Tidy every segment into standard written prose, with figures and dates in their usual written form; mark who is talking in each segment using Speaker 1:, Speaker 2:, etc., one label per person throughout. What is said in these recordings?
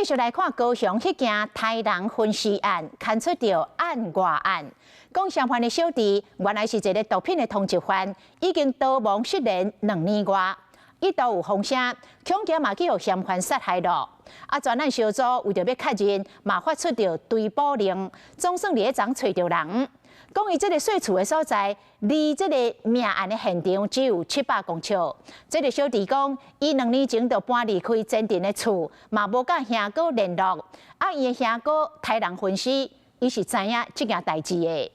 Speaker 1: 續來看高雄彼件刣人分屍案，牽出著案外案。講嫌犯的小弟原來是一个毒品的通緝犯，已經逃亡失聯2年外，一度有風聲，恐驚嘛去予嫌犯殺害囉。啊，專案小組為著欲確認，嘛發出著追捕令，總算佇咧昨揣著人。講伊這个稅厝的所在，離這个命案的現場只有700公尺。這个小弟講，伊2年前就搬離開前鎮的厝，嘛無佮兄哥聯絡。啊，伊的兄哥刣人分屍，伊是知影這件代誌的。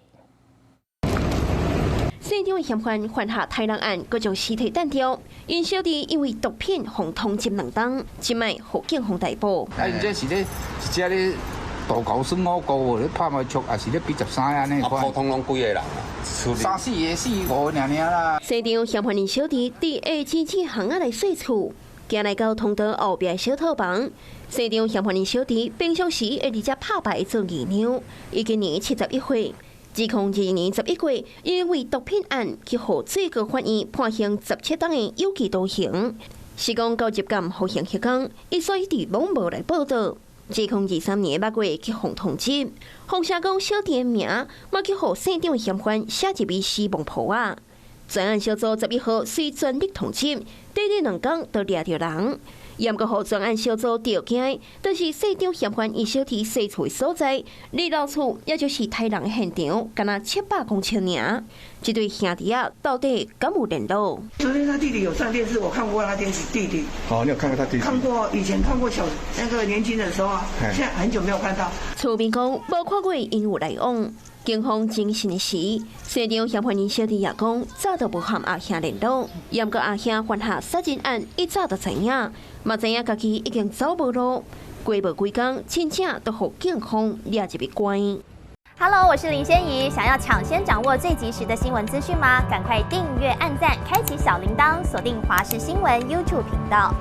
Speaker 2: 姓張的嫌犯犯下刣人案，閣將屍體彈掉。𪜶小弟因為毒品予通緝2冬，這擺予警方逮捕。
Speaker 3: 啊，𪜶這是咧一隻咧大猴耍五個，咧拍麻將，也是咧比十三按呢款。
Speaker 4: 普通攏幾個人啊？
Speaker 3: 三四个、四五個爾爾啦。
Speaker 2: 姓張嫌犯𪜶小弟佇下錢子巷仔內細厝，行來到通道後壁小套房。姓張嫌犯𪜶小弟平常時會佇遮拍牌做姨娘，伊今年71歲。2022年11月，因為毒品案去予最高法院判刑17冬的有期徒刑。是講到入監服刑彼工，伊所以一直攏無來報到。2023年6月去予通緝，風聲講小弟的名，嘛去予姓張的嫌犯寫入去死亡簿仔。專案小組11號隨全力通緝，短短2工就掠著人。毋過予專案小組著驚，就是姓張嫌犯伊小弟洗厝的所在，離老厝也就是刣人的現場，敢若700公尺爾。這對兄弟仔到底敢有聯絡？
Speaker 5: 昨天他弟弟有上電視，我看過他電視弟弟。
Speaker 6: 哦，你有看過他弟弟？
Speaker 5: 看過，以前看過小那個年輕的時候啊，現在很久沒有看到。
Speaker 2: 厝邊講無看過𪜶有來往。警方偵訊的時，姓張嫌犯𪜶小弟也講早就無和阿兄聯絡。毋過阿兄犯下殺人案，伊早就知影，嘛知影家己已經走無路。過無幾工，真正就予警方掠入去關。
Speaker 7: Hello，我是林仙怡。想要搶先掌握最及時的新聞資訊嗎？趕快訂閱、按讚、開啟小鈴鐺，鎖定華視新聞 YouTube 頻道。